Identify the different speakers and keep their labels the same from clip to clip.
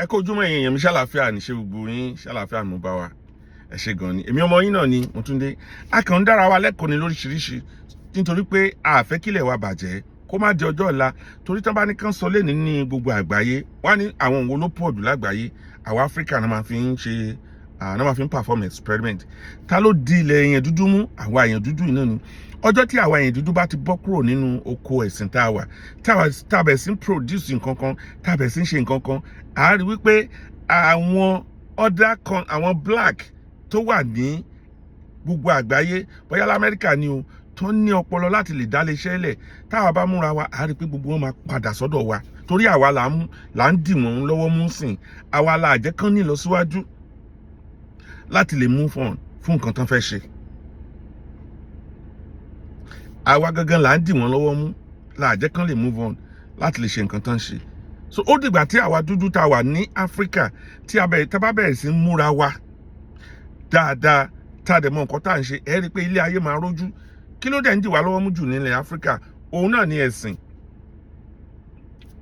Speaker 1: Kó ojúmọ́, ẹ̀yin èèyàn mi. Ṣàlàáfíà ní ṣe gbogbo yín? Ṣàlàáfíà mo bá wa? Ẹ ṣé gan ni. Èmi ọmọ yín náà ni Motúndé. A kàn ń dára wa lẹ́kọ̀ọ́ ní lóríṣiríṣi, nítorí pé a fẹ́ kílẹ̀ wa bàjẹ́ kó má di ọjọ́ ọ̀la, torí tán bá ní kán sọ lẹ́ni ní gbogbo àgbáyé, wọ́n á ní àwọn òun ló pọ̀ jù lágbàáyé. Àwọn Áfíríkà náà máa fi ń ṣe, náà máa fi ń perform experiment. Ta ló di ilẹ̀ èèyàn dúdú mú? Àwa èèyàn dúdú yìí náà ni. Ọjọ́ tí àwa èèyàn dúdú bá ti bọ́ kúrò nínú oko ẹ̀sìn tá a wà, tá a bẹ̀ sí ń produce nǹkan kan, tá a bẹ̀ sí ń ṣe nǹkan kan, à á rí wípé àwọn other con, àwọn black tó wà ní gbogbo àgbáyé, bóyá lamẹ́ríkà ni o, tó ní ọpọlọ láti lè dá iléeṣẹ́ lẹ̀, táwa bá múra wa, à á rí pé gbogbo wọn máa padà sọ́dọ̀ wa, torí àwa là ń dì wọ́n lọ́wọ́ mú sìn. Àwa là jẹ́ kán ní ìlọsíwájú láti lè move on fún nǹkan tán fẹ́ ṣe. Àwa gangan là ń dì wọ́n lọ́wọ́ mú, là jẹ́ kán lè move on láti lè ṣe nǹkan tán ṣe. So ó dìgbà tí àwa dúdú tá a wà ní Áfíríkà, tí a bẹ̀rẹ̀, tá a bá bẹ̀rẹ̀ sí múra wa dáadáa, tá a dẹ̀ mọ nǹkan tá à ń ṣe, ẹ rí i pé ilé ayé máa rójú. Kí ló dẹ̀ ń dì wá lọ́wọ́ mú jù nílẹ̀ Áfíríkà? Òun náà ní ẹ̀sìn,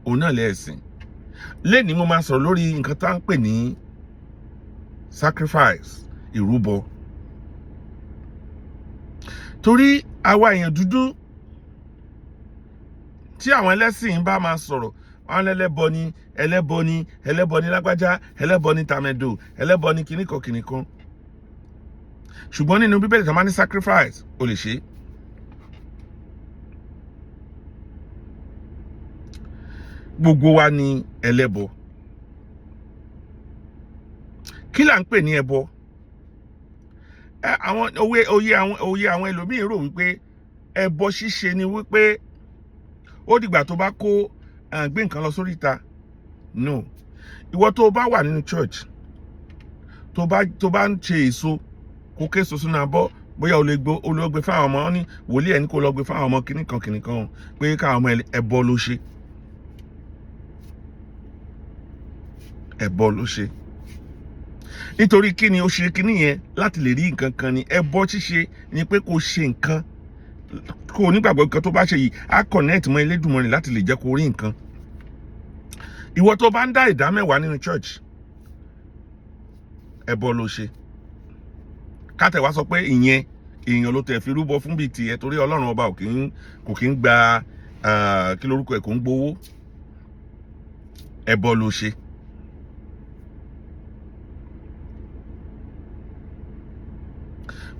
Speaker 1: òun náà lé ẹ̀sìn. Lẹ́ni mo máa sọ̀rọ̀ lórí nǹkan tá à ń pè ní sacrifice, ìrúbọ, torí àwa èèyàn dúdú, tí àwọn ẹlẹ́sìn bá máa sọ̀rọ̀, wọn lẹ́lẹ́bọ ni, ẹlẹ́bọ ni, ẹlẹ́bọ ni lágbájá, ẹlẹ́bọ ni tàmẹ̀dò, ẹlẹ́bọ ni kìnnìkan kìnnìkan. Ṣùgbọ́n nínú Bíbélì, tó máa ní sacrifice, o lè ṣe é. Gbogbo wa ni ẹlẹ́bọ. Kí là ń pè ní ẹbọ? Ẹ àwọn òwe, òye àwọn, òye àwọn ẹlòmíín rò wípé ẹbọ ṣíṣe ni wípé ó dìgbà tó bá kó gbé nǹkan lọ sórí ìta. No, ìwọ tó bá wà nínú church, tó bá ń ṣe èso, kó késo sínú abọ́, bóyá o lè gbó, o lè gbé fáwọn ọmọ ní wòlíì ẹni, kó lọ gbé fáwọn ọmọ kìnnìkan kìnnìkan, pé káwọn ọmọ, ẹbọ ló ṣe, ẹbọ ló ṣe. Nítorí kí ni ó ṣe kíní yẹn? Láti lè rí nǹkan kan ni. Ẹbọ ṣíṣe ni pé kó ṣe nǹkan, kó o nígbàgbọ́ nǹkan tó bá ṣe yìí á connect mọ́ Elédùmarè láti lè jẹ́ kó rí nǹkan. Ìwọ tó bá ń dá ìdá mẹ́wàá nínú church, ẹbọ ló ṣe. Kátẹ̀ wá sọ pé ìyẹn èèyàn ló tẹ̀ fi rúbọ fún bíi tiẹ̀, torí Ọlọ́run ọba kò kí ń gba, kí lórúkọ ẹ̀, kò ń gbowó. Ẹbọ ló ṣe.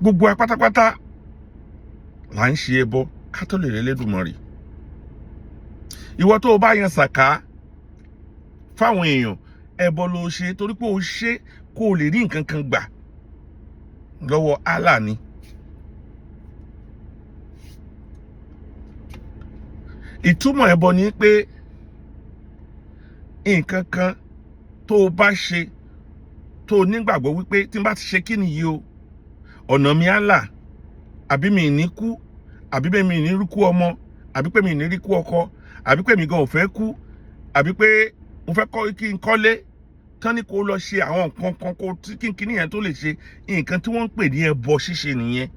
Speaker 1: Gbogbo wa pátápátá là ń ṣe ẹbọ ká tó lè rí Elédùmarè. Ìwọ tó o bá yan sàká fáwọn èèyàn, ẹbọ ló ṣe, torí pé o ṣe kó o lè rí nǹkan kan gbà lọ́wọ́ Allah ni. Ìtumọ̀ ẹbọ ni pé nǹkan kan tó o bá ṣe, tó o nígbàgbọ́ wípé tí n bá ti ṣe kí nìyí o, ọ̀nà mi á là, àbí mi ní kú, àbí pé mi ní rí kú ọmọ, àbí pé mi ní rí kú ọkọ, àbí pé mi gan ò fẹ́ kú, àbí pé mo fẹ́ kọ́ kí n kọ́lé tán, ní kó lọ ṣe àwọn nǹkan kan kó tí kíní yẹn tó lè ṣe nǹkan tí wọ́n ń pè ní ẹbọ ṣíṣe nìyẹn.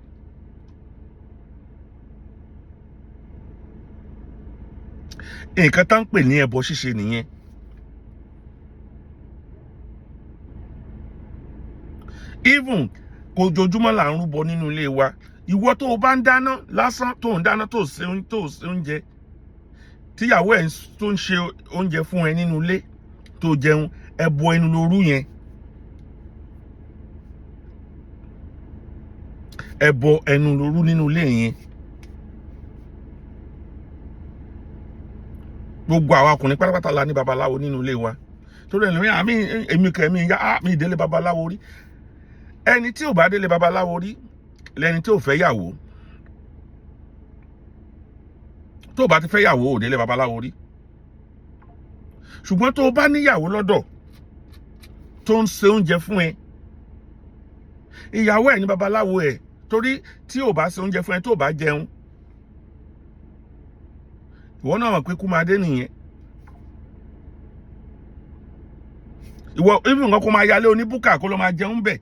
Speaker 1: Nǹkan tá ń pè ní ẹbọ ṣíṣe nìyẹn. Even kojoojúmọ́ là ń rúbọ nínú ilé wa. Ìwọ tó o bá ń dáná lásán, tó ń dáná, tó ṣe oúnjẹ, tíyàwó ẹ̀ tó ń ṣe oúnjẹ fún ẹ nínú ilé tó jẹun, ẹbọ ẹnu lóru yẹn, ẹbọ ẹnu lóru nínú ilé yẹn. Gbogbo àwa ọkùnrin pátápátá la ní babaláwo nínú ilé wa, torí ẹlòmíràn àmì èmi kẹmí ya mi ìdílé babaláwo rí. Ẹni tí ò bá délé babaláwo rí lẹni tí ò fẹ́ yàwó. Tó o bá ti fẹ́ yàwó, ò délé babaláwo rí. Ṣùgbọ́n tó o bá níyàwó lọ́dọ̀ tó ń ṣe oúnjẹ fún ẹ, ìyàwó ẹ ní babaláwo ẹ, torí tí ò bá ṣe oúnjẹ fún ẹ, tó o bá jẹun, ìwọ náà mọ̀ pé kú máa dé nìyẹn. Ìwọ ibi nǹkan kó máa yálé oníbùkà kó ló máa jẹun bẹ̀,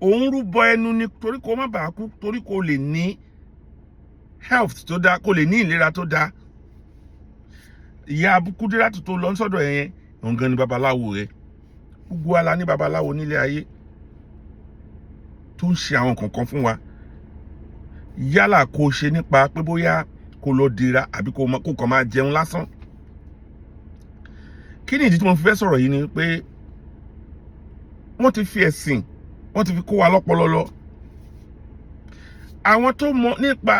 Speaker 1: òun rúbọ ẹnu ni, torí kó má bàa kú, torí kó lè ní health tó dáa, kó lè ní ìlera tó dáa. Ìyá Kúdírátù tó lọ sọ́dọ̀ ẹ̀ yẹn, òun gan ni babaláwo rẹ̀. Gbogbo wa la ní babaláwo nílé ayé tó ń ṣe àwọn kankan fún wa, yálà kó ṣe nípa pé bóyá kó lọ dira àbí kó kàn máa jẹun lásán. Kí ni ìdí tí mo fi fẹ́ sọ̀rọ̀ yìí? Ni pé wọ́n ti fi ẹ̀sìn, wọ́n ti fi kó wa lọ́pọlọ lọ. Àwọn tó mọ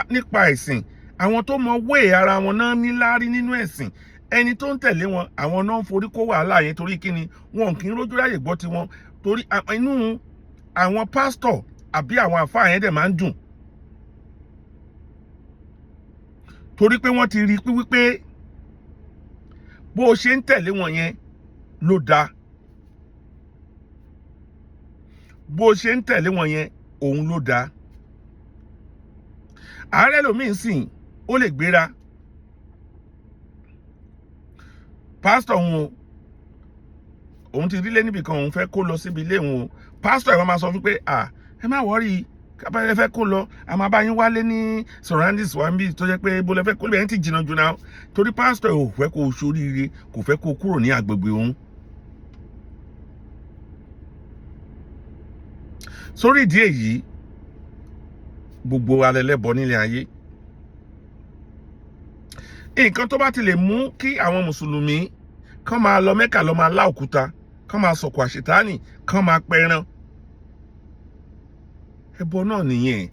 Speaker 1: nípa ẹ̀sìn, àwọn tó mọ wéè ara wọn náà níláárí nínú ẹ̀sìn. Ẹni tó ń tẹ̀lé wọn, àwọn náà ń forí kó wàhálà yẹn. Torí kíni? Wọn kì í rójú ráyè gbọ́ tiwọn, torí inú àwọn pásítọ̀ àbí àwọn àfáà yẹn dẹ̀ máa ń dùn, torí pé wọ́n ti rí i wípé bó o ṣe ń tẹ̀lé wọn yẹn ló dáa, bó o ṣe ń tẹ̀lé wọn yẹn, òun ló dáa. Ààrẹ lòmíín sìn, ó lè gbéra, pásítọ̀ òun o, òun ti rílé níbì kan, òun fẹ́ kó lọ síbi ilé òun o. Pásítọ̀ ẹ̀ máa sọ fún pé, "À, ẹ má worry, kábàárẹ̀ fẹ́ kó lọ, a máa bá yín wálé ní surroundings wa níbí tó jẹ́ pé bó lẹ fẹ́ kó lè ti jìnnà jù náà." Torí pásítọ̀ ẹ̀ ò fẹ́ kó o ṣoríire, kò fẹ́ kó o kúrò ní agbègbè òun. Sórí ìdí èyí, gbogbo alẹ́lẹ́bọ nílé ayé, nǹkan tó bá ti lè mú kí àwọn mùsùlùmí kán máa lọ Mẹ́kà, lọ máa lá òkúta, kán máa sọ̀kò àṣetánì, kán máa pẹran, ẹbọ náà nìyẹn.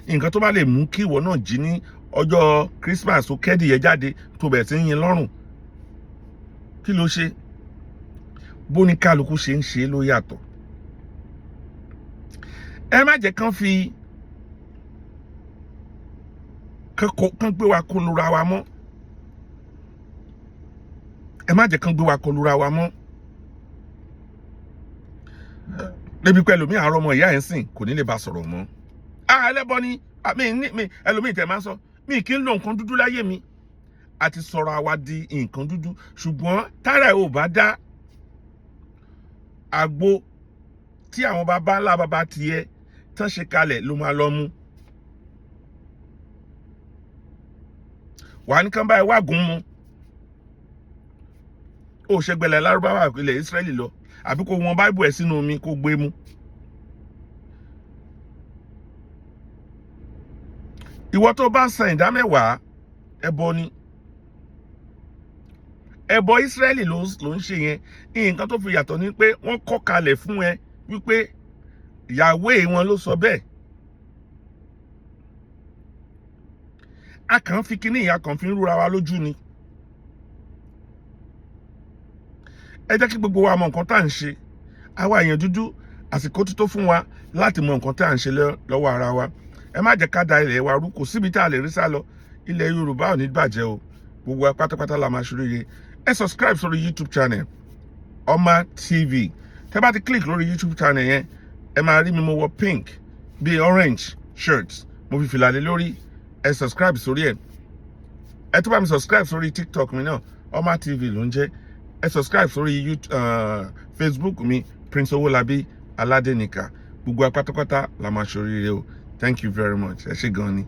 Speaker 1: Nǹkan tó bá lè mú kí ìwọ náà jí ní ọjọ́ Christmas, tó kẹ́dìyẹ jáde, tó bẹ̀rẹ̀ sí ń yin lọ́rùn, kí ló ṣe? Bó ní kálukú ṣe ń ṣe ló yàtọ̀. Ẹ má jẹ́ kán fi kán gbé wa kọlura wa mọ́. Ẹ má jẹ́ kán gbé wa kọlura wa mọ́ débi pé ẹlòmíì, àárọ̀ ọmọ ìyá ẹ̀ ń sìn, kò ní lè bá sọ̀rọ̀ mọ́. Ah, ẹlẹ́bọ ni mi. Ẹlòmíì tẹ̀ máa ń sọ, mi kì í lo nǹkan dúdú láyé mi. Àti sọ̀rọ̀ àwa di nǹkan dúdú, ṣùgbọ́n tára ẹ̀ ò bá dá, àgbo tí àwọn baba ńlá baba tiẹ̀ tán ṣe kalẹ̀ ló máa lọ mú. Wàá ní kán báyìí wágùn mu, ó ṣẹgbẹlẹ lárúbáwá, ilẹ̀ Ísírẹ́lì lọ, àbí kó wọn báìbù ẹ̀ sínú omi kó gbé mu. Ìwọ tó bá san ìdá mẹ́wàá, ẹbọ ni, ẹbọ Ísírẹ́lì ló ń ṣe yẹn. Nǹkan tó fi yàtọ̀ ni pé wọ́n kọ́ kalẹ̀ fún ẹ wípé Yahweh wọn ló sọ bẹ́ẹ̀. A kàn fi kíní ìyá kan fi ń rúra wa lójú ni. Ẹ jẹ́ kí gbogbo wa mọ nǹkan tá à ń ṣe. Àwa èèyàn dúdú, àsìkò ti tó fún wa láti mọ nǹkan tá à ń ṣe lọ́wọ́ ara wa. Ẹ má jẹ́ ká da ilẹ̀ wa rú. Kò síbi tá a lè rí sá lọ. Ilẹ̀ Yorùbá ò ní bàjẹ́ o. Gbogbo wa pátápátá la máa ṣoríire. Ẹ subscribe sórí YouTube channel Oma TV. Tẹ́ bá ti click lórí YouTube channel yẹn, ẹ máa rí mi, mo wọ pink bíi orange shirt, mo fi fìlà lé lórí. Ẹ subscribe sórí ẹ. Ẹ tún bá mi subscribe sórí TikTok mi náà, Oma TV ló ń jẹ́. Ẹ subscribe sórí YouTube, Facebook mi, Prince Owólabí Aládéníkà. Gbogbo wa pátápátá la máa ṣoríire o. Thank you very much. Ẹ ṣé gan ni.